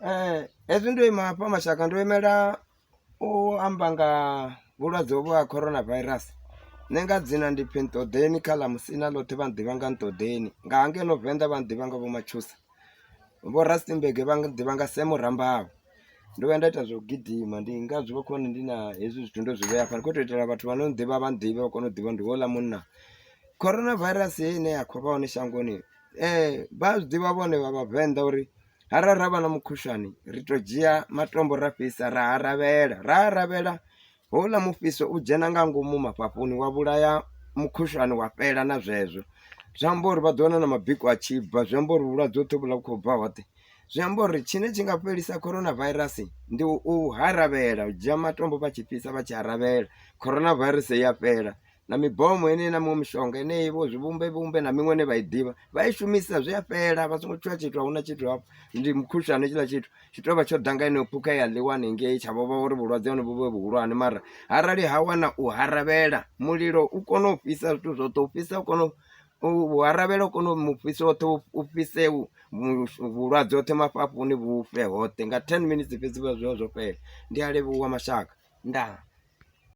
Hezwi ndo ima hafha mashaka ndo imela u amba nga vhulwadze hovhu ha corona virus, nṋe nga dzina ndi pfi Nṱoḓeni kha ḽa Musina ḽoṱhe vha nḓivha nga Nṱoḓeni nga hangeno Venḓa vha nḓivha nga Vho Matshusa, Vho Rustenburg vha nḓivha nga Sam Rambau. Ndo vhuya nda ita zwa u gidima ndi ngazwo vha khou vhona ndi na hezwi zwithu ndo zwi vhea hafha ndi khou tou itela vhathu vha no nḓivha vha nḓivhe vha kone u ḓivha ndi houḽa munna. Corona virus heyi ine ya khou vha hone shangoni vha a zwi ḓivha vhone vha vhavenḓa uri arali ra vha na mukhushwane ri to dzhia matombo ra fhisa ra aravhela, ra aravhela houḽa mufhiso u dzhena nga ngomu mafhafhuni wa vhulaya mukhushwane wa fhela na zwezwo. Zwi amba uri vha ḓo wana na mabiko a tshi bva zwi amba uri vhulwadze hoṱhe ho vhuḽa vhu khou bva hoṱhe. Zwi amba uri tshine tshi nga fhelisa corona virus ndi u haravhela u dzhia matombo vha tshi fhisa vha tshi aravhela corona virus ya fhela. Na mibomo yeneyi na miṅwe mishonga yeneyi vho zwivhumbe vhumbe na miṅwe ine vha i ḓivha vha i shumisa zwi a fhela vha songo tshuwa tshithu ahuna tshithu hafho ndi mukhushwane hetshiḽa tshithu tshi tou vha tsho ḓa nga yeneyo phukha ya ḽiwa haningei tsha vho vha uri vhulwadze ha hone vhu vhe vhuhulwane mara arali ha wana u haravhela mulilo u kona u fhisa zwithu zwoṱhe u fhisa u kona u haravhela u kona u mufhiso woṱhe u fhise vhulwadze hoṱhe mafhafhuni vhu fe hoṱhe nga ten minutes fhedzi vha zwi vha zwo fhela ndi a livhuwa mashaka ndaa.